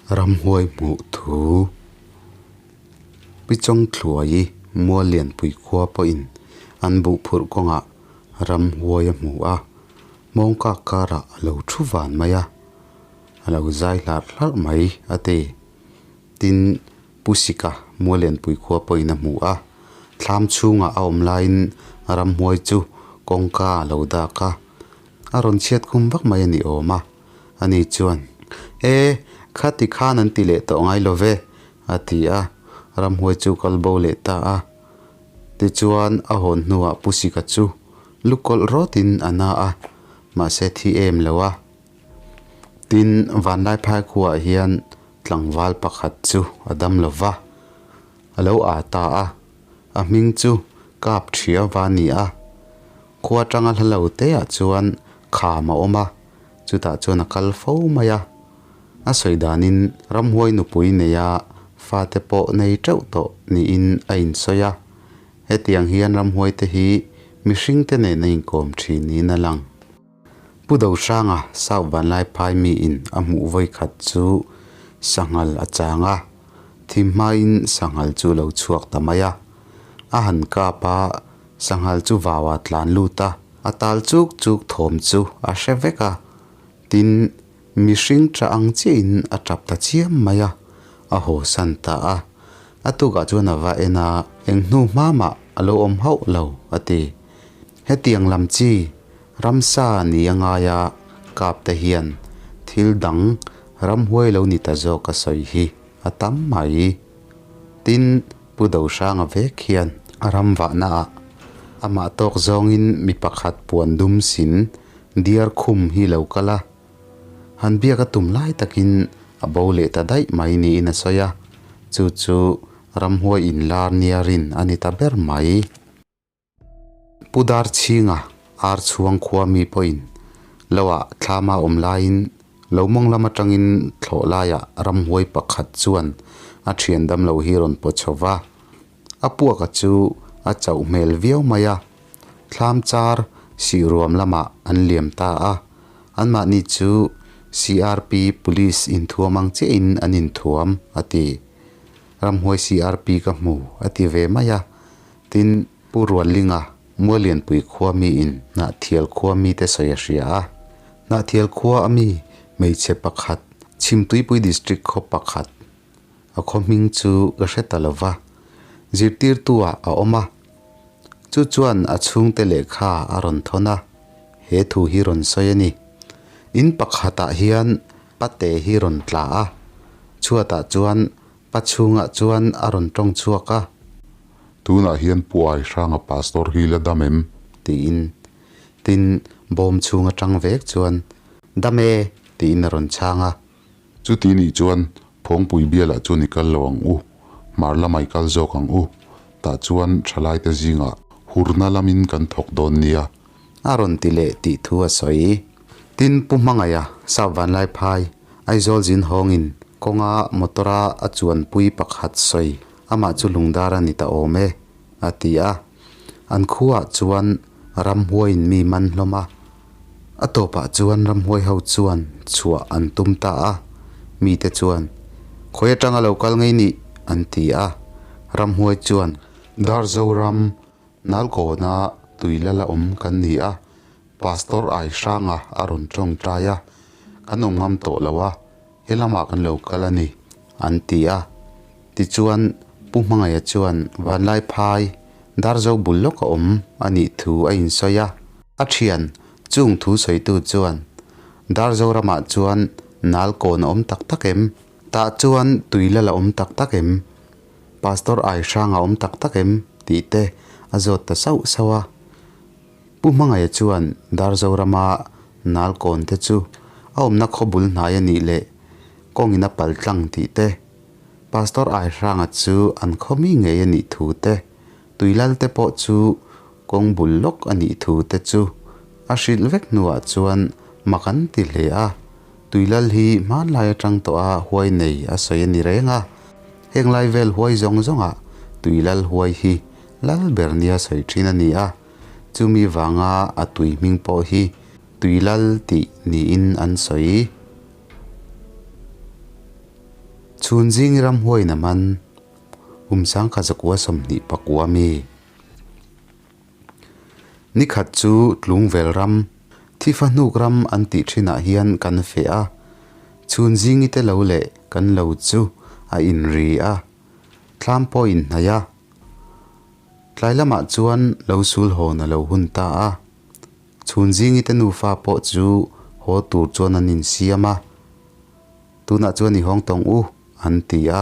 Ramhuai hmuh thu Pi Chawngthluai mual lianpui khua pawhin an buh phurh kawngah ramhuai a hmu a, mawngkak karah a lo thu van mai a, a lo zai hlarh hlarh mai a ti. Tin, Pu Sika mual lianpui khua pawhin a hmu a, thlam chhungah a awm laiin ramhuai chu kawngka a lo dak a, a rawn chhiat khum vak mai a ni awm a. Ani chuan, E, khati khan an ti leh tawh ngai lo ve, a ti a, ramhuai chu kal bo leh ta a. Tichuan, a hawn hnuah Pu Sika chu lu kawlh rawtin a na a, mahse thi em lo a. Tin, Vanlaiphai khuaah hian tlangval pakhat chu a dam lo va, a lo aa ta a, a hming chu Kap Thia va ni a. Khua atanga hla lo teah chuan kham a awm a, chutah chuan a kal fo mai a. A sawi danin ramhuai nupui neia fate pawh nei teuh tawh niin a insawi a. Hetiang hian ramhuai te hi mihringte nen a inkawm thin niin a lang. Pu Dohranga South Vanlaiphai miin a hmuh vawi khat chu sanghal a chang a, thim hmain sanghal chu lo chhuak ta mai a. A han kap a, sanghal chu vau a tlan lut a, a tal chuk chuk thawm chu a hre vek a. Tin, mihring tah ang chiahin a tap ta chiam mai a, a haw san ta a. A tukah chuan a va en a, eng hnu hma mah a lo awm hauh lo, a ti. Hetiang lam chi ramsa ni a ngai a, kap te hian thil dang ramhuai lo ni ta zawk a sawi hi a tam mai. Tin, Pu Dohranga vek hian a ram vahna ah amah tawk zawngin mi pakhat puan dum sin diar khum hi lo kal a, han biak a tum lai takin a bo leh ta daih mai niin a sawi a, chu chu ramhuai inlar nia rin a ni ta ber mai. Pu Darchhinga ar chhuang khua mi pawhin loah thlama awm laiin lo mawng lam atangin thlawh laiah ramhuai pakhat chuan a thian damlo hi rawn paw chho va. A puaka chu a chauh hmel viau mai a, thlam char sih ruam lamah an liam ta a, anmahni chu CRP Police inthuam ang chiahin an inthuam a ti. Ramhuai CRP ka hmu a ti ve mai a. Tin, Pu Ruallinga, Mualianpui khua miin Hnahthial khua mite sawi a hria a. Hnahthial khua a mi hmeichhe pakhat, Chhimtuipui District khaw pakhat, a khaw hming chu ka hre ta lo va, zirtirtu-ah a awm a. Chu chuan a chhungte lehkha a rawn thawn a, he thu hi rawn sawi a ni. In pakhatah hian pate hi rawn tla a, chhuatah chuan Pa chhungah chuan a rawn tawng chhuak a. Tunah hian Pu Aihranga Pastor hi la dam em? Tiin. Tin, bawm chhung atang vek chuan, Dam e! tiin a rawn chhang a. Chuti nih chuan Phawngpui bialah chuan i kal lo ang u, hmar lamah i kal zawk ang u. Tah chuan thalaite zingah hurna lamin kan thawk dawn nia. A rawn ti leh tih thu a sawi. Tin, Pu Hmangaiha, Sap Vanlaiphai, Aizawl zin hawngin kawnga motor-a a chuanpui pakhat sawi amah chu lungdar a ni ta awm e, a ti a. An khuaah chuan ramhuaiin mi man hlawm a. A tawpah chuan ramhuai ho chuan chhuah an tum ta a. Mite chuan, Khawi atanga lo kal ngei nih? an ti a. Ramhuai chuan, Darzoram, Nalkawna tuilala awm kan ni a. Pastor Aihranga a rawn tawngtai a, Kan awm ngam tawh lo a, he lamah kan lo kal a ni, an ti a. Tichuan, Pu Hmangaia chuan Vanlaiphai Darzo bul lawk a awm a nih thu a insawi a. A thian, chung thu sawitu chuan, Darzo ramah chuan nal kawn a awm tak tak em? Tah chuan tuilal a awm tak tak em? Pastor Aihranga a awm tak tak em? tih te a zawt ta sauh sauh a. Pu Hmangaia chuan Darzorama nalkawn te chu a awmna khaw bul hnai a nih leh kawngin a pal tlang tih te, Pastor Aihranga chu an khaw mi ngei a nih thu te, Tuilal te pawh chu kawng bul lawk a nih thu te chu a hrilh vek hnuah chuan mak an ti hle a. Tuilal hi hmanlai atang tawha huai nei a sawi a ni reng a, heng lai vel huai zawng zawngah Tuilal huai hi lal ber nia sawi thin a ni a. Chumi vanga a tui hming pawh hi Tuilal tih niin an sawi. Chhun zing i ramhuaiin a man. Kum 1929 mi. Ni khat chu Tlungvel ram, Thifa hnuk ram an tih thinah hian kan feh a. Chhun zing i te lo leh kan lo chu a inri a, thlam pawh inhnaih a. Tlai lamah chuan lo sul hawn a lo hun ta a. Chhun zing i te nufa pawh chu haw tur chuan an insiam a. Tunah chuan i hawng tawng u, an ti a.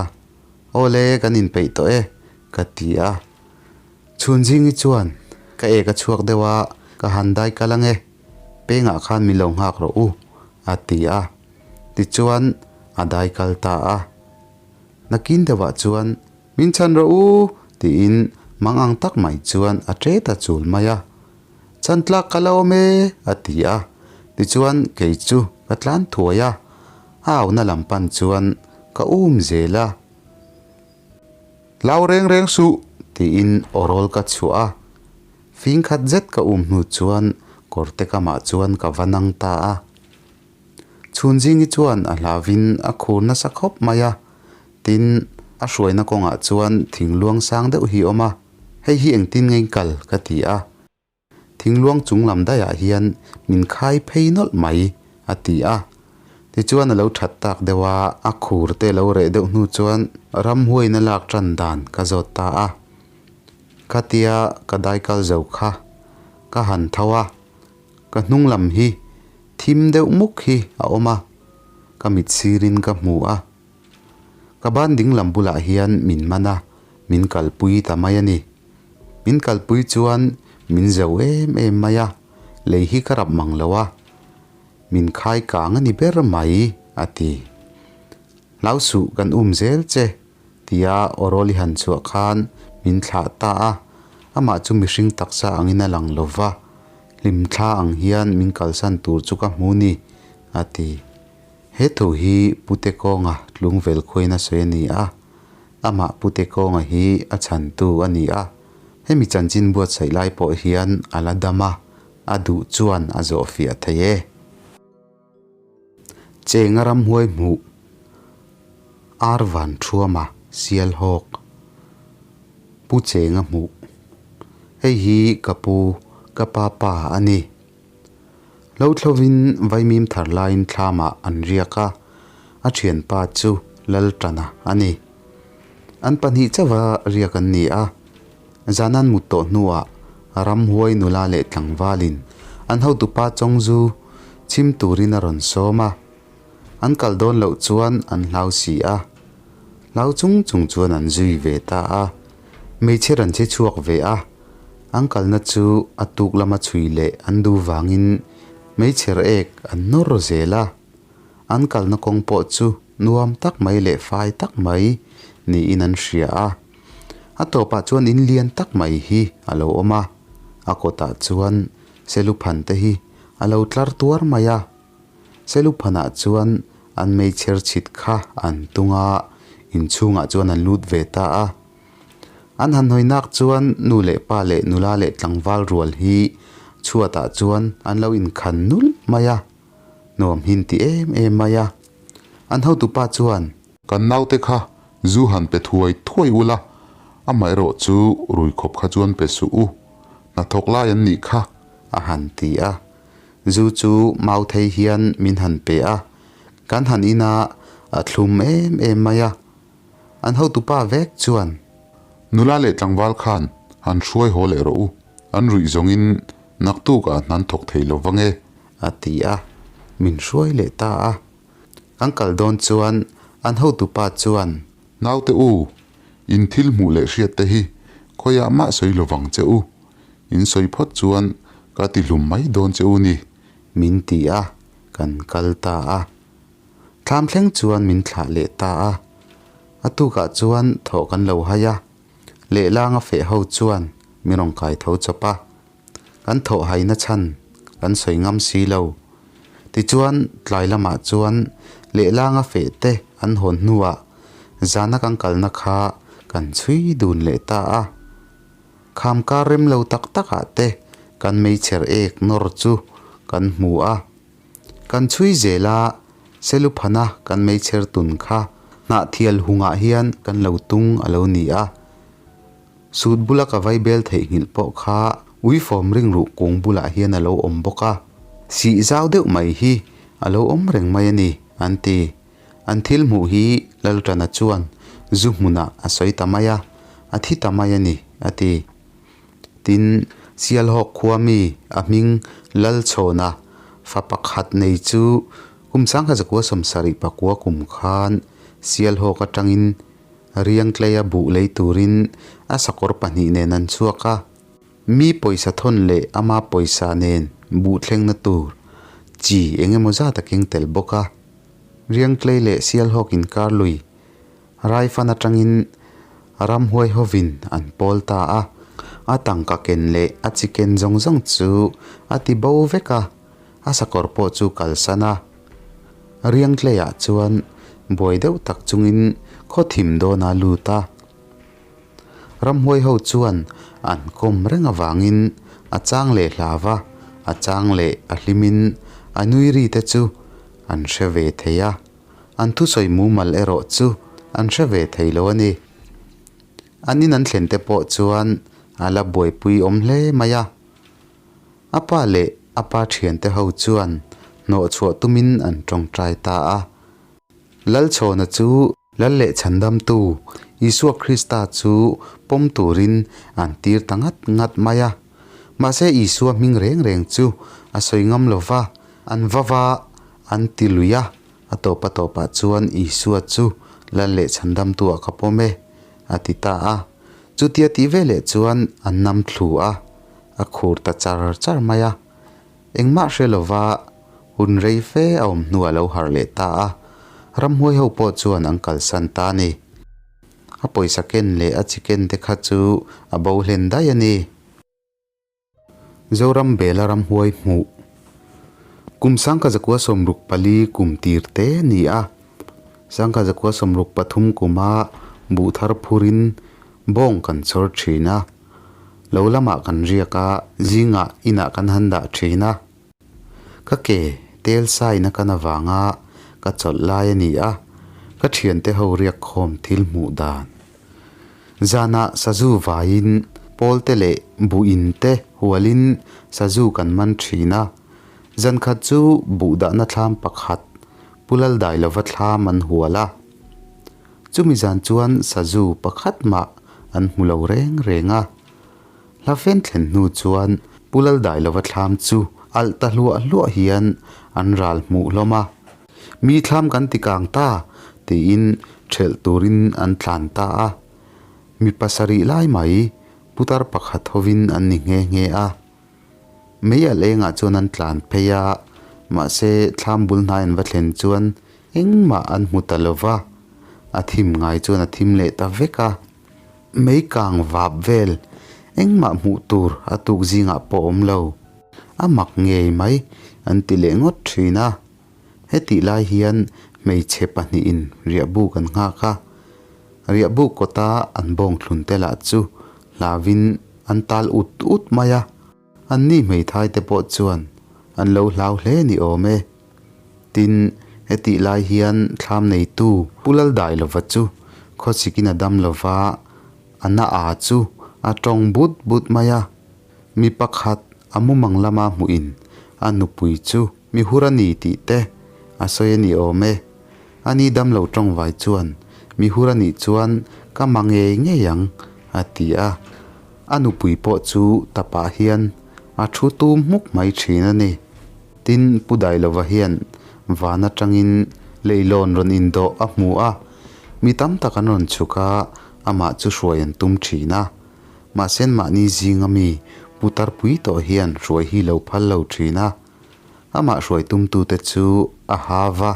Aw le, kan inpeih tawh e, ka ti a. Chhunzingi chuan, Ka ek a chhuak deuh a, ka han dai kal ang e, pengah khan min lo nghak rawh u, a ti a. Tichuan, a dai kal ta a. Nakin deuhah chuan, Min chhan rawh u, tiin mang ang tak mai chuan a ṭe ta chul mai a. Chhan tlak ka la awm e, a ti a. Tichuan, kei chu ka tlan thuai a, a auna lam pan chuan ka um zel a. Hlau reng reng suh, tiin awrawl ka chhuah a. Fing khat zet ka um hnu chuan kawrte kamah chuan ka va nang ta a. Chhunzingi chuan a hlauvin a khur nasa khawp mai a, tin, a hruaina kawngah chuan thingluang sang deuh hi a awm a, hei hi engtin nge kal ka ti a. Thingluang chung lam daihah hian min khai phei nawlh mai, a ti a. Tichuan a lo that tak deuh a, a khur te lo reh deuh hnu chuan ramhuaina lak tan dan ka zawt ta a. Khatia ka daikal zo kha ka han tho a, ka hnung lam hi thim deuh muk hi a awm a, ka mit sirin ka hmu a. Ka ban ding lam bulah hian min man a, min kalpui ta mai a ni. Min kalpui chuan min zo em em mai a, lei hi ka rap mang lo a, min khai kang a ni ber mai, a ti. Hlau suh kan um zel che, tia awrawl i han chhuah khan min thlah ta a, amah chu mihring taksa angin a lang lo va, hlimthla ang hian min kalsan tur chu ka hmu ni, a ti. He thu hi Pu Tekawnga tlungvel khuain a sawi a ni a, amah Pu Tekawnga hi a chhantu a ni a, hemi chanchin buatsaih lai pawh hian a la dam a, a duh chuan a zawh fiah thei e. Chenga ramhuai hmuh, ar van thuama sial hawk, Pu Chenga hmuh, hei hi ka pu, ka pa pa a ni. Lo thlovin vaimim thar laiin thlamah an riak a, a thianpa chu Laltana a ni. An pahnih chauha riak an ni a, zan an mut tawh hnuah ramhuai nula leh tlangvalin an hotupa Chawngzu chhim turin a rawn sawm a, an kal dawn loh chuan an hlau si a, hlau chung chung chuan an zui ve ta a, hmeichhe rawn che chhuak ve a. An kalna chu a tuk lama chhui leh an duh vangin hmeichher ek an nawr zel a. An kalna kawng pawh chu nuam tak mai leh fai tak mai niin an hria a. A tawpah chuan in lian tak mai hi a lo awm a, a kawtah chuan seluphan te hi a lo tlar tuar mai a. Seluphanah chuan an hmeichher chhit kha an tung a, inchhungah chuan an lut ve ta a. An han hawi nak chuan nu leh pa leh nula leh tlangval rual hi chhuatah chuan an lo inkhan nulh mai a, nuam hin ti em em mai a. An hotupa chuan. Kan naute kha zu han pe thuai thuai ula, amaherawh chu rui khawp kha chuan pe suh u, hnathawk lai an nih kha. A han ti a, zu chu mau thei hian min han pe a, kan han in a, a thlum em em mai a. An hotupa vek chuan. Nula leh tlangval khan han hruai haw leh rawh u, an ruih zawngin naktukah hnan thawk thei lo vang e. A ti a, min hruai leh ta a. Kan kal dawn chuan an hotupa chuan. Naute u, in thil hmuh leh hriat te hi khawiah mah sawi lo vang che u, in sawi phawt chuan ka ti hlum mai dawn che u ni. Min ti a, kan kal ta a. Thlam thleng chuan min thlah leh ta a, a tukah chuan thawh kan lo hai a, lehlanga feh ho chuan min rawn kai tho chawp a, kan thawh haina chhan kan sawi ngam si lo. Tichuan tlai lamah chuan lehlanga feh te an hawn hnuah zana kan kalna kha kan chhui dun leh ta a, kham kar rem lo tak takah te kan meichher ek nawr chu kan hmu a. Kan chhui zel a, Seluphana kan meichher tun kha. Hnahthial hungah hian kan lo tung a lo ni a. Sut bula ka vaibel theihnghilh pawh kha uifawm ringruh kung bulah hian a lo awm bawk a. Sih zau deuh mai hi a lo awm reng mai a ni, an ti. An thil hmuh hi Laltana chuan zu hmunah a sawi ta mai a, a thi ta mai a ni, a ti. Tin, Sialhawk khua mi a hming Lalchhawna fa pakhat nei chu kum 1979 kum khan Sialhawk atangin Riangtleia buh lei turin a sakawr pahnih nen an chhuak a. Mi pawisa thawn leh ama pawisa nen buh thlengna tur chi eng emaw zat a keng tel bawk a. Riangtlei leh Sialhawk inkar lui Raifan atangin ramhuai hovin an pawl ta a, a tangka ken leh a chi ken zawng zawng chu a ti bo vek a, a sakawr pawh chu kalsan a. Riangtleiah chuan buai deuh tak chungin khaw thim dawn a lut a. Ramhuai ho chuan an kawm reng avangin a chang leh hlau a, a chang leh a hlimin a nui ri te chu an hre ve thei a. An thusawi mumal erawh chu an hre ve thei lo a ni. An in an thlen te pawh chuan a la buaipui awm hle mai a. A pa leh a pa thiante ho chuan hnawhchhuah tumin an tawngtai ta a. Lalchhawna chu Lal leh Chhandamtu Isua Krista chu pawm turin an tir ta ngat ngat mai a. Mahse Isua hming reng reng chu a sawi ngam lo va, an va va an ti lui a. A tawp a tawpah chuan Isua chu Lal leh Chhandamtu-ah ka pawm e, a ti ta a. Chutia tih veleh chuan an nam thlu a, a khur ta char char mai a. Engmah hre lova hun rei fe a awm hnuah lo harh leh ta a, ramhuai ho pawh chuan an kalsan ta a ni. A pawisa ken leh a chi ken te kha chu a bo hlen daih a ni. Zoram Bela ramhuai hmuh Kum 1964 kum tir te a ni a, 1963 kuma buh thar phurin bawng kan chawr thin a. Lo lamah kan riak a, zingah inah kan han dah thin a. Ka ke tel sain a kan avanga ka chawlh lai a ni a, ka thiante ho riak khawm thil hmuh dan. Zanah sazu vaiin pawlte leh buhin te hualin sazu kan man thin a. Zan khat chu buh dahna thlam pakhat Pu Laldailova thlam an hual a. Chumi zan chuan sazu pakhat mah an hmu lo reng reng a. Hla fen thlen hnu chuan Pu Laldailova thlam chu alh ta hluah hluah hian an ral hmuh hlawm a. Mi thlam kan ti kang ta tiin ṭhelh turin an tlan ta a. Mi pasarih lai mai putar pakhat hovin an ni nghe nghe a. Mei alh engah chuan an tlan phei a, mahse thlam bul hnai an va thlen chuan engmah an hmu ta lo va, a thim ngai chuan a thim leh ta vek a. Mei kang vap vel engmah hmuh tur a tuk zingah pawh awm lo, a mak ngei mai an ti leh ngawt thin a. Hetih lai hian hmeichhe pahnihin riahbuk an nghak a, riahbuk kawta an bawng thlun te lah chu hlauin an tal ut ut mai a, anni hmeithai te pawh chuan an lo hlau hle ni awm e. Tin, hetih lai hian thlam neitu Pu Laldailova chu khawsikin a dam lova, a na a chu a tawng but but mai a. Mi pakhat a mumang lama hmuhin a nupui chu mi hur a ni tih te a sawi a ni awm e. A ni damlo tawngvai chuan mi hur a nih chuan ka ma ngei ngei ang a ti a. A nupui pawh chu tapah hian a thu tum hmuk mai thin a ni. Tin, Pu Dailova hian van atangin leilawn rawn indawh a hmu a, mi tam tak an rawn chhuk a, amah chu hruai an tum thin a. Mahse mahni zinga mi putar pui tawh hian hruai hi lo phal lo thin a, amah hruai tumtute chu a hau a,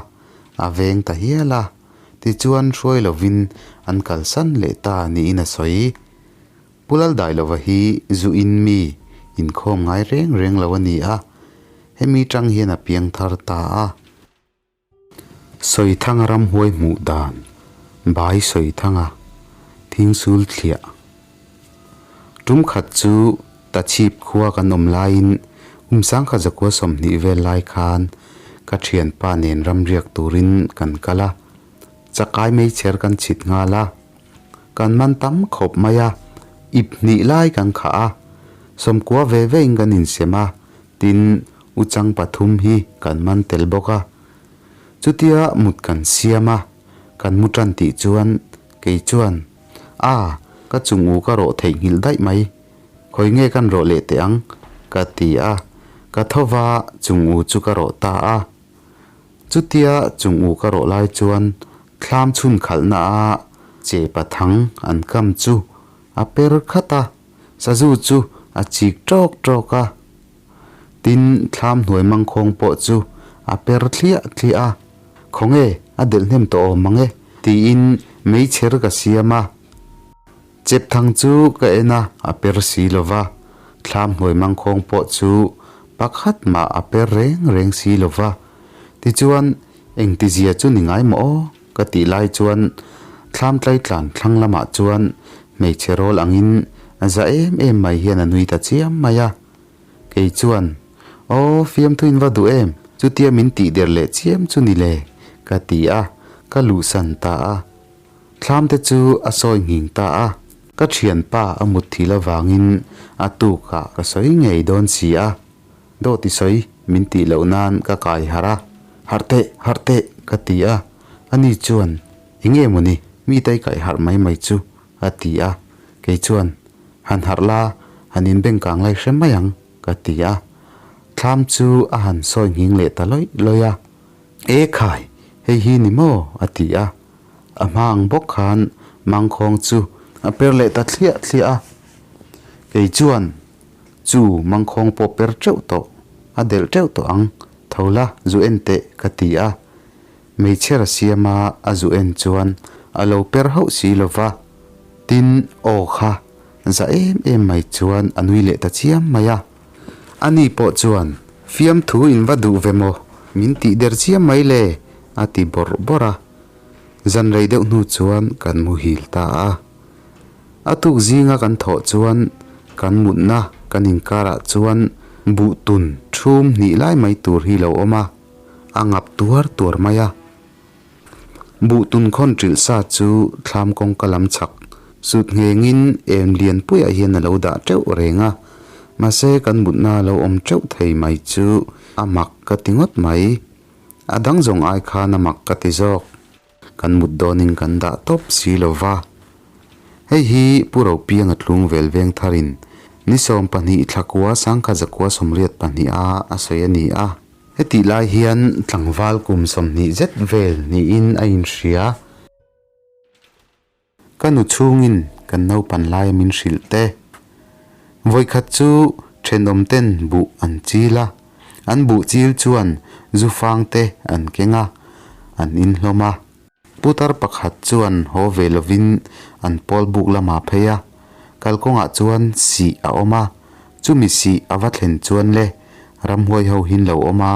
a veng ta hial a, tichuan hruai lovin an kalsan leh ta niin a sawi. Pu Laldailova hi zu in mi inkhawm ngai reng reng lo a ni a, hemi tang hian a piang thar ta a. Sawithanga ramhuai hmuh dan, Bai Sawithanga, Thingsul thliah. Tum khat chu Tachhip khua kan awm laiin kum sangkhat zakua 20 vel lai khan ka thianpa nen ramriak turin kan kal a. Chakai meichher kan chhit nghal a, kan man tam khawp mai a, ip hnih lai kan khah a, sawmkua ve ve in kan insem a, tin uchang pathum hi kan man tel bawk a. Chutia mut kan siam a, kan mu tan tih chuan kei chuan, A, ka chung u ka rawh theihnghilh daih mai, khawi nge kan rawh leh teh ang? ka ti a, ka tho va chung u chu ka rawh ta a. Chutia chung u ka rawh lai chuan thlam chhun khalhna a che pathang an kam chu a per khat a, sazu chu a chik tawk tawk a. Tin, thlam hnuai mangkhawng pawh chu a per thliah thliah a, Khawnge, a delh hnem tawh awm mang e, tiin meichher ka siam a. Chepthang chu ka en a, a per si lo va, thlam hnuai mangkhawng pawh chu pakhat mah a per reng reng si lo va. Tichuan, engtizia chu ni ngai maw aw? Ka tih lai chuan thlam tlaitlan thlang lamah chuan hmeichhe rawl angin za em em mai hian a nui ta chiam mai a. Kei chuan, Aw, fiamthu in va duh em? Chutia min tih der leh chiam chu ni le, ka ti a, ka luhsan ta a. Thlam te chu a sawi nghing ta a. Ka thianpa a mut thil avangin a tukah ka sawi ngei dawn si a. Dawt i sawi min tih loh nan ka kai harh a, Harh teh, harh teh, ka ti a. Ani chuan, Enge mawni, mi tai kaih harh mai mai chu, a ti a. Kei chuan, Han harh la, han inbeng kang lai hre mai ang, ka ti a. Thlam chu a han sawi nghing leh ta lawih lawih a. E khai, hei hi ni maw? a ti a. A hma ang bawk khan mangkhawng chu a per leh ta thliah thliah a. Kei chuan, Chu mangkhawng pawh per teuh tawh, a delh teuh tawh ang, tho la, zu en teh, ka ti a. Hmeichher a siam a, a zu en chuan a lo per hauh si lo va. Tin, aw kha, za em em mai chuan a nui leh ta chiam mai a. Ani pawh chuan, Fiamthu in va duh ve maw? Min tih der chiam mai le, a ti bawrh bawrh a. Zan rei deuh hnu chuan kan muhil ta a. A tuk zinga kan thawh chuan kan mutna kan inkarah chuan buh tun thum hnih lai mai tur hi lo awm a, a ngap tuar tuar mai a. Buh tun khawn ṭilh sa chu thlam kawngka lam chhak sut nghengin em lian puiah hian a lo dah ṭeuh reng a, mahse kan mutna lo awm ṭeuh thei mai chu a mak ka ti ngawt mai. A dang zawng ai khan a mak ka ti zawk. Kan mut dawnin kan dah tawp si lo va. Hei hi Pu Ropianga tlung vel veng tharin ni 12 thlakua sangkhat zakua 82 a a sawi a ni a. Hetih lai hian tlangval kum 20 zet vel niin a inhria. Ka nu chhungin kan naupan laia min hrilh te. Vawikhat chu thenawm ten buh an chil a, an buh chil chuan zu fang te an keng a, an inhlawm a. Putar pakhat chuan haw ve lovin an pawl buk lamah phei a, kalkawngah chuan sih a awm a, chumi sih a va thlen chuan le ramhuai ho hin lo awm a,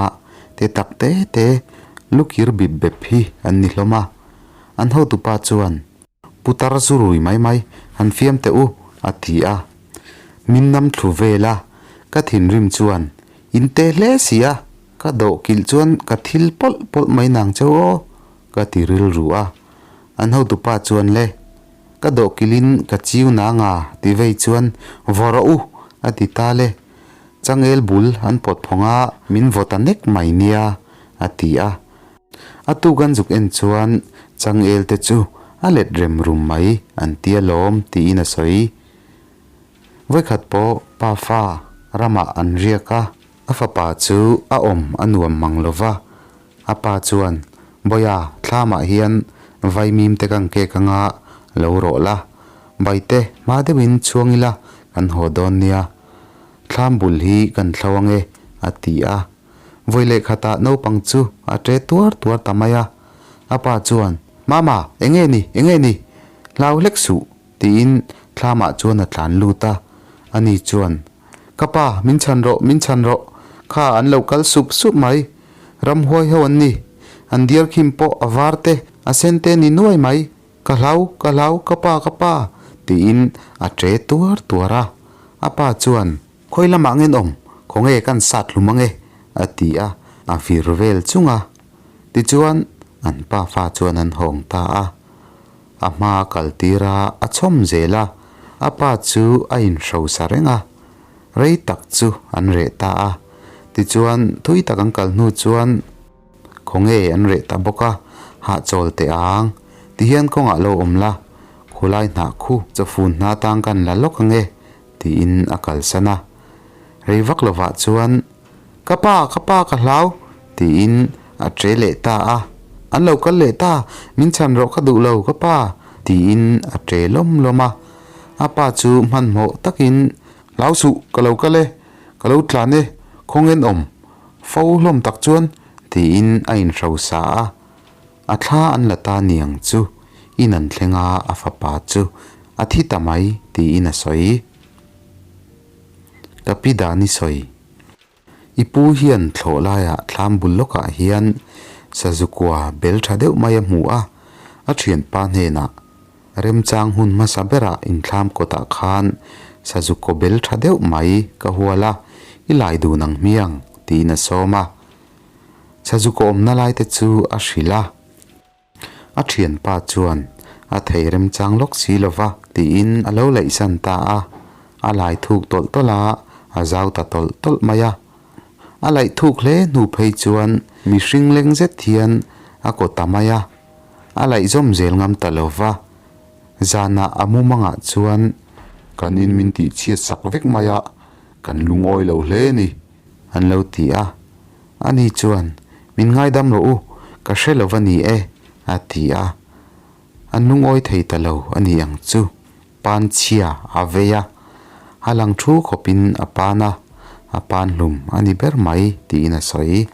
te tak te te lukir bip bep hi an ni hlawm a. An hotupa chuan, Putar zu rui mai mai, han fiam teh u, a ti a. Min nam thlu vel a, ka thinrim chuan, In te hle si a, ka dawh kilh chuan ka thil pawlh pawlh mai nang cheu aw, ka ti rilru a. An hotupa chuan le, ka dawh kilhin ka chiu nang a, ti vei chuan, Vaw rawh u, a ti ta le. Changel bul an pawt phawng a, min vaw ta nek mai nia, a ti a. A tuk an zuk en chuan changel te chu a let rem rum mai an ti alawm tiin a sawi. Vawikhat pawh pa fa ramah an riak a, a fapa chu a awm a nuam mang lo va. A pa chuan, Bawiha, thlamah hian vaimim te kan kek anga lo rawh la, baite hma deuhin chhuang ila kan haw dawn nia. Thlam bul hi kan thlo ange, a ti a. Vawi leh khatah naupang chu a ṭe tuar tuar ta mai a. A pa chuan, Mama, enge ni, enge ni? Hlau hlek suh, tiin thlamah chuan a tlan lut a. Ani chuan, Ka pa, min chhan rawh, min chhan rawh. Kha an lo kal sup sup mai. Ramhuai ho an ni. An diar khim pawh a var te, a sen te ni nuai mai. Ka hlau, ka hlau, ka pa, ka pa, tiin a ṭe tuar tuar a. A pa chuan, Khawi lamah ngen awm, khawnge kan sat hlum ange? a ti a, a vir vel chung a. Tichuan, An pafa chuan an hawng ta a. A hma a kal tir a, a chhawm zel a, a pa chu a inhrosa reng a. Rei tak chu an reh ta a. Tichuan, thui tak an kal hnu chuan khawnge an reh ta bawk a, hahchawl teh ang. Tihian kawngah lo awm la, khulai hnah khu chawfun hna tang kan la lawk ange, tiin a kalsan a. Rei vak lovah chuan, Ka pa, ka pa ka hlau, tiin a ṭe leh ta a. An lo kal leh ta, min chhan rawh ka duh lo, ka pa, tiin a ṭe lawm lawm a. A pa chu hmanhmawh takin, Hlau suh, ka lo kal e, ka lo tlan e, khawngen awm, fo hlawm tak chuan, tiin a inhrosa a. A thla an la ta niang chu, in an thleng a, a fapa chu a thi ta mai, tiin a sawi. Ka pi dan i sawi. I pu hian thlawh laiah thlam bul lawkah hian sazu kua bel tha deuh mai a hmu a, a thianpa hnenah remchang hun hmasa berah inthlam kawtah khan sazu kaw bel tha deuh mai ka hual a, i lai dun ang hmiang, tiin a sawm a. Sazu kaw awmna lai te chu a hrilh a. A thianpa chuan a thei remchang lawk si lo va tiin a lo laihsan ta a, a lai thuk tawlh tawlh a, a zau ta tawlh tawlh mai a. A laih thuk hle hnu phei chuan mihring leng zet hian a kaw ta mai a, a laih zawm zel ngam ta lo va. Zanah a mumangah chuan. Kan in min tihchhiat sak vek mai a, kan lungawi lo hle ni. An lo ti a. Ani chuan, Min ngaidam rawh u, ka hre lo va ni e, a ti a. An lungawi thei ta lo a ni ang chu. Pan chhia a vei a, a lang thu khawpin a pan a, a pan hlum a ni ber mai, tiin a sawi.